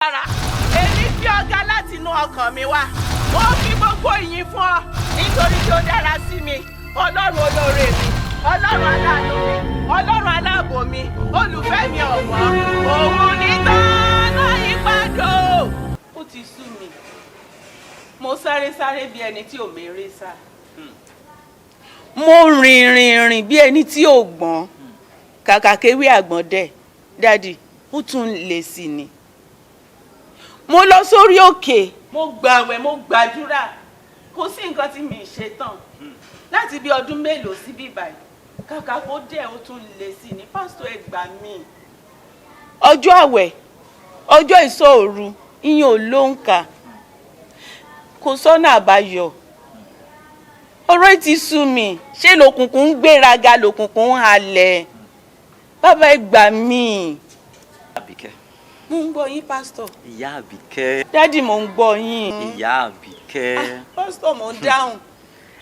Lára èmi fi ọ̀gá láti inú ọkàn mi wá. Mo fi gbogbo ìyìn fún ọ nítorí tí ó dára sí mi, Ọlọ́run olóore mi, Ọlọ́run aláàánú mi, Ọlọ́run aláàbò mi, olùfẹ́ mi ọ̀wọ́n. Òun ní tọ́nà ìpàdó. Ó ti sú mi. Mo sáré sáré bí ẹni tí ò méré sá. Mo rìn rìn rìn bí ẹni tí ò gbọ́n. Kàkà kéwé àgbọ̀n dẹ̀, Daddy, ó tún lè sí ni. Mo lọ sórí òkè, mo gbàwẹ̀, mo gbàdúrà. Kò sí nǹkan tí mi ì ṣe tán láti bí ọdún mélòó sí bíbáyìí. Kàkà kó dẹ̀, ó tún lè sí ni. Pásítọ̀, ẹ gbà mí. Ọjọ́ àwẹ̀, ọjọ́ ìṣọ́ òru, ìyẹn ò ló ń kà. Kò sọ́nà àbáyọ. Ọ̀rọ̀ ti sú mi. Ṣé lòkùnkùn ń gbéraga, lòkùnkùn ń halẹ̀? Bàbá, ẹ gbà mí. Àbíkẹ́. Mo ń gbọ́ yín, pásítọ̀. Ìyá Àbíkẹ́. Daddy, mo ń gbọ́ yín. Ìyá Àbíkẹ́. Pásítọ̀, mo ń dáhùn.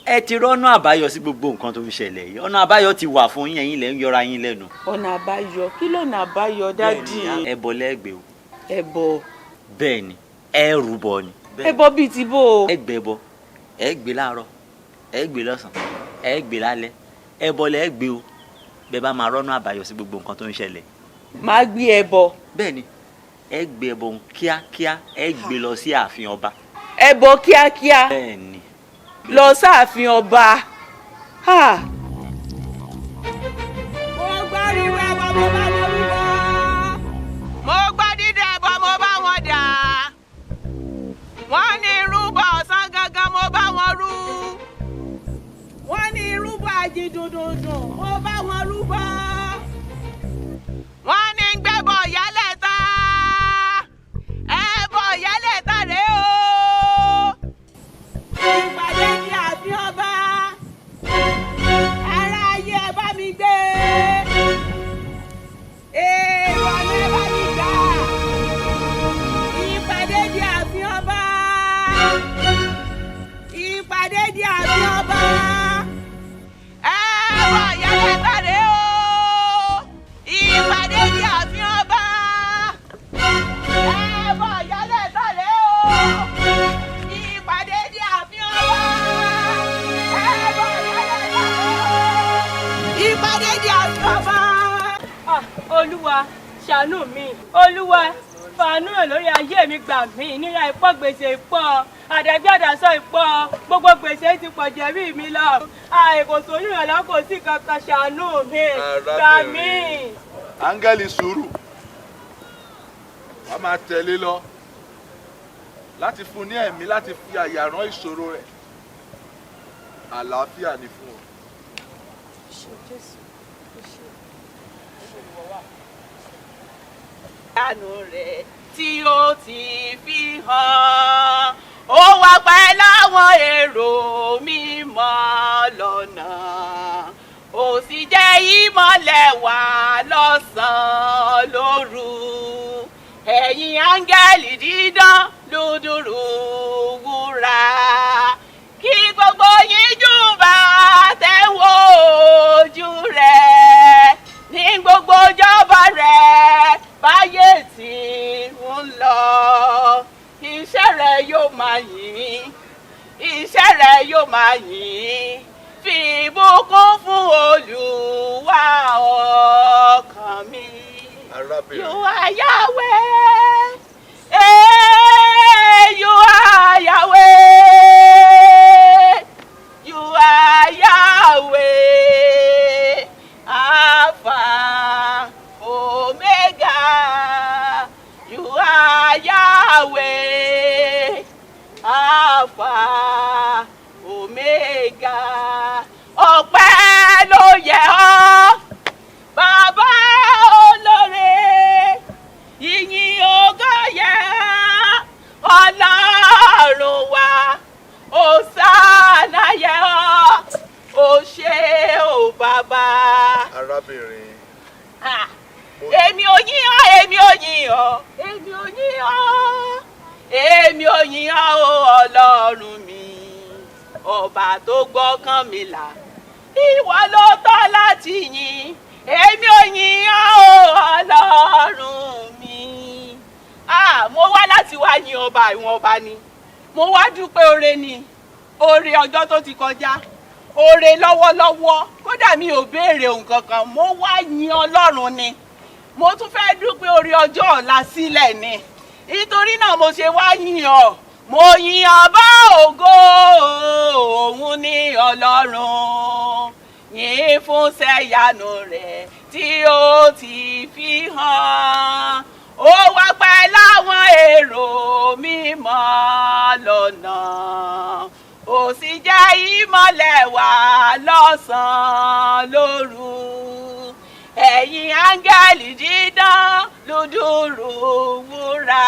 Ẹ ti rọ́nà àbáyọ sí gbogbo nǹkan tó ń ṣẹlẹ̀ yìí. Ọ̀nà àbáyọ ti wà fún yín, ẹ̀yin lẹ́ ń yọra yín lẹ́nu. Ọ̀nà àbáyọ? Kí lọ̀nà àbáyọ, Daddy? Ẹbọ lẹ́gbẹ̀ẹ́ o. Ẹbọ? Bẹ́ẹ̀ ni, ẹ rúbọ ni. Ẹbọ bíi ti bó o? Ẹ gbé ẹbọ, ẹ gbé láàárọ̀, ẹ gbé lọ́sàn, ẹ gbé lálẹ́. Ẹbọ lẹ́ gbé o, bẹ́ẹ̀ bá máa rọ́nà àbáyọ sí gbogbo nǹkan tó ń ṣẹlẹ̀. Máa gbé ẹbọ? Bẹ́ẹ̀ ni, ẹ gbé ẹbọ kíákíá, ẹ gbé lọ sí ààfin ọba. Ẹbọ kíákíá? Bẹ́ẹ̀ ni. Lọ sáàfin ọba? Ha. Mo gbọ́ ríru ẹbọ, mo bá wọn rúbọ. Mo gbọ́ dídá ẹbọ, mo bá wọn dà. Wọ́n ní rúbọ ọ̀sán gangan, mo bá wọn rú. Wọ́n ní rúbọ àjìdùndùndùn, mo bá wọn rúbọ. Wọ́n ní gbẹ́bọ ìyálẹ̀ta. Ẹbọ ìyálẹ̀ta rèé o. Ìpàdé ní ààfin ọba. Ará ayé, ẹ bá mi gbé. Èrò ọ̀nà, ẹ bá mi gbà. Ìpàdé di ààfin ọba. Ìpàdé di ààfin ọba. Ẹbọ ìyálẹ̀ta rèé o. Ìpàdé di ààfin ọba. Ẹbọ ìyálẹ̀ta rèé o. Ìpàdé di ààfin ọba. Ẹbọ ìyálẹ̀ta rèé o. Ìpàdé di ààfin ọba. Ah, Olúwa, ṣàánú mi. Olúwa, fàánú rẹ̀ lórí ayé mi. Gbà mí. Ìnira ìpọ̀, gbèsè ìpọ̀, àdàgbé àdàsọ ìpọ̀, gbogbo gbèsè ti pọ̀ jẹ̀rí mi lọ. Àìkò sórí ìrànlọ́wọ́, kò sí kankan. Ṣàánú mi, gbà mí. Áńgẹ́lì sùúrù wàá máa tẹ̀lé lọ láti fún ní ẹ̀mí láti fi àyà rán ìṣòro rẹ̀. Àlàáfíà ni fún ọ. Ṣé Jésù, ó ṣé. Ìyanu rẹ̀ tí ó ti fi hàn, ó wà pẹ̀lú àwọn èrò mímọ́ lọ́nà, ó sì jẹ́ ìmọ́lẹ̀ wá lọ́sàn-án lóru. Ẹ̀yin áńgẹ́lì dídán, lùdùrù wúrà, kí gbogbo yín júbà, tẹ́wọ́ ojú rẹ̀ ní gbogbo ìjọba rẹ̀. Báyé tí ń lọ, iṣẹ́ rẹ̀ yóò máa yìn, iṣẹ́ rẹ̀ yóò máa yìn. Fi ìbùkún fún Olúwa, ọkàn mi. Arábìnrin. You are Yahweh. Hey, you are Yahweh. You are Yahweh. Alpha, Omega. You are Yahweh. Alpha, Omega. Ọpẹ́ ló yẹ ọ́, Bàbá olóore. Ìyìn, ògo yẹ Ọlọ́run wa. Òsánà yẹ ọ́. Ó ṣé o, Bàbá. Arábìnrin. Ah, èmi ò yìn ọ́, èmi ò yìn ọ́, èmi ò yìn ọ́, èmi ò yìn ọ́ o, Ọlọ́run mi, ọba tó gbọ́kàn mi là. Ìwọ ló tọ́ láti yìn. Èmi ò yìn ọ́ o, Ọlọ́run mi. Ah, mo wá láti wá yin ọba ìwọ̀n ọba ni. Mo wá dúpẹ́ oore ni, oore ọjọ́ tó ti kọjá, oore lọ́wọ́lọ́wọ́. Kódà mi ò béèrè nǹkan kan, mo wá yin Ọlọ́run ni. Mo tún fẹ́ dúpẹ́ oore ọjọ́ ọ̀la sílẹ̀ ni, nítorí náà mo ṣe wá yin ọ́. Mo yin ọba ògo, òun ní Ọlọ́run, yìn fún sẹ́yànú rẹ̀ tí ó ti fi hàn. Ó wá pẹ́ láwọn èrò mímọ́ lọ́nà, ó sì jẹ́ ìmọ́lẹ̀ wá lọ́sàn-án lóru. Ẹ̀yin áńgẹ́lì dídán, lùdùrù wúrà,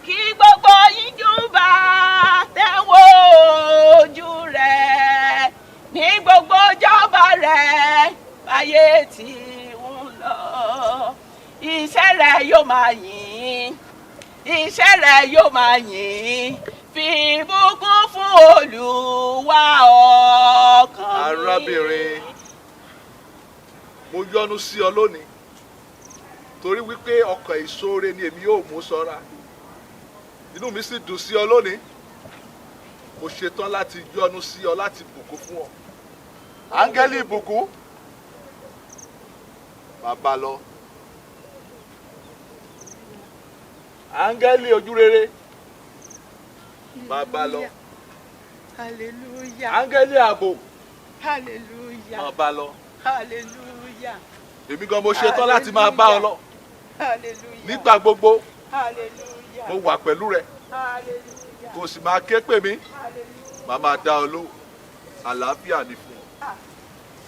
kí gbogbo yín júbà, tẹ̀wọ́ ojú rẹ̀ ní gbogbo ìjọba rẹ̀. Báyé tí ń lọ, iṣẹ́ rẹ̀ yóò máa yìn, iṣẹ́ rẹ̀ yóò máa yìn. Fi ìbùkún fún Olúwa, ọkàn mi. Arábìnrin, mo yọ́nú sí ọ lónìí torí wípé ọkàn ìṣoore ni èmi yóò mú ṣọ́ra. Inú mi sì dùn sí ọ lónìí. Mo ṣetán láti yọ́nú sí ọ, láti bùkún fún ọ. Áńgẹ́lì ìbùkún, bàbá lọ. Áńgẹ́lì ojúrere, bàbá lọ. Hallelujah. Áńgẹ́lì ààbò, Hallelujah. bàbá lọ. Hallelujah. Èmi gan mo ṣetán láti máa bá ọ lọ Hallelujah. nígbà gbogbo. Hallelujah. Mo wà pẹ̀lú rẹ. Hallelujah. Kò sì máa ké pè mí, Hallelujah. màá máa dá ọ lóhùn. Àlàáfíà ni fún ọ.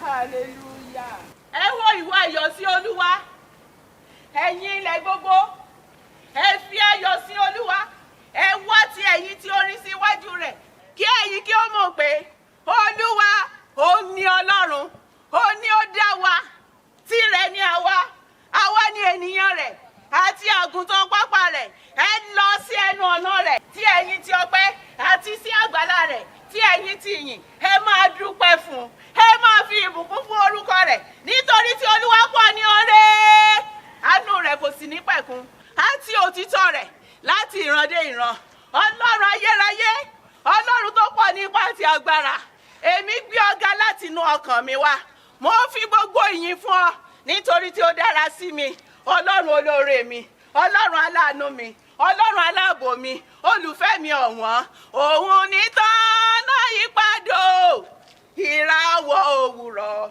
Hallelujah. Ẹ wo ìwọ ayọ̀ sí Olúwa, ẹ̀yin ilẹ̀ gbogbo. Ẹ fi ayọ̀ sí Olúwa. Ẹ wá ti ẹ̀yin tí ó rí síwájú rẹ̀, kí ẹ̀yin kí ó mọ̀ pé Olúwa ó ní Ọlọ́run, ó ní ó dá wa, tirẹ̀ ni àwa, àwa ni ènìyàn rẹ̀ àti àgùntàn pápá rẹ̀. Ẹ lọ sí ẹnu ọ̀nà rẹ̀ tí ẹ̀yin ti ọpẹ́, àti sí àgbàlá rẹ̀ tí ẹ̀yin ti yìn. Ẹ máa dúpẹ́ fún un, ẹ máa fi ìbùkún fún orúkọ rẹ̀, nítorí tí Olúwa pọ̀ ní oore, àánú rẹ̀ kò sì ní pẹ̀kun, àti òtítọ́ rẹ̀ láti ìran dé ìran. Ọlọ́run ayérayé, Ọlọ́run tó pọ̀ ní ipá àti agbára, èmi gbé ọ ga láti inú ọkàn mi wá. Mo fi gbogbo ìyìn fún ọ nítorí tí ó dára sí mi. Ọlọ́run olóore mi, Ọlọ́run aláàánú mi, Ọlọ́run aláàbò mi, olùfẹ́ mi ọ̀wọ́n. Òun ní tọ́nà ìpàdó ìràwọ̀ òwúrọ̀,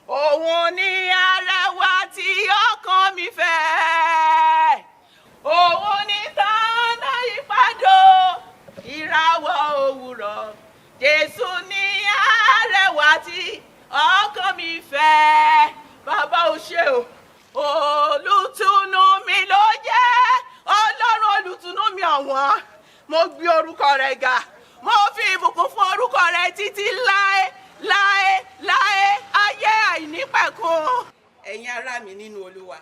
òun ní arẹwà tí ọkàn mi fẹ́. Òun ní tọ́nà ìpàdó ìràwọ̀ òwúrọ̀, Jésù ní arẹwà tí ọkàn mi fẹ́. Bàbá, ò ṣe o. Olùtùnú mi ló jẹ́, Ọlọ́run olùtùnú mi ọ̀wọ́n. Mo gbé orúkọ rẹ̀ ga, mo fi ìbùkún fún orúkọ rẹ̀ títí láé láé láé, ayé àìnípẹ̀kun. Ẹ̀yin ará mi nínú Olúwa,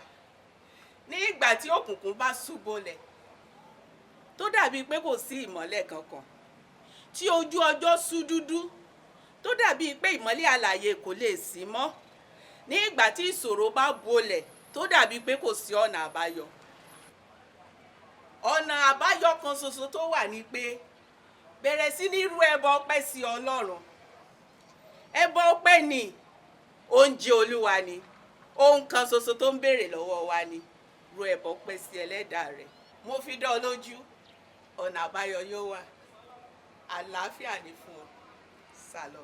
ní ìgbà tí òkùnkùn bá ṣú bolẹ̀, tó dàbí pé kò sí ìmọ́lẹ̀ kankan, tí ojú ọjọ́ ṣú dúdú, tó dàbí pé ìmọ́lẹ̀ alààyè kò lè sí mọ́, ní ìgbà tí ìṣòro bá bolẹ̀, tó dàbí pé kò sí ọ̀nà àbáyọ, ọ̀nà àbáyọ kan ṣoṣo tó wà ní pé bẹ̀rẹ̀ sí ní rú ẹbọ ọpẹ́ sí Ọlọ́run. Ẹbọ ọpẹ́ ni oúnjẹ Olúwa ni. Ohun kan ṣoṣo tó ń béèrè lọ́wọ́ wa ni rú ẹbọ ọpẹ́ sí Ẹlẹ́dàá rẹ̀. Mo fi dán ọ lójú, ọ̀nà àbáyọ yóò wà. Àlàáfíà ni fún ọ. Sálọ.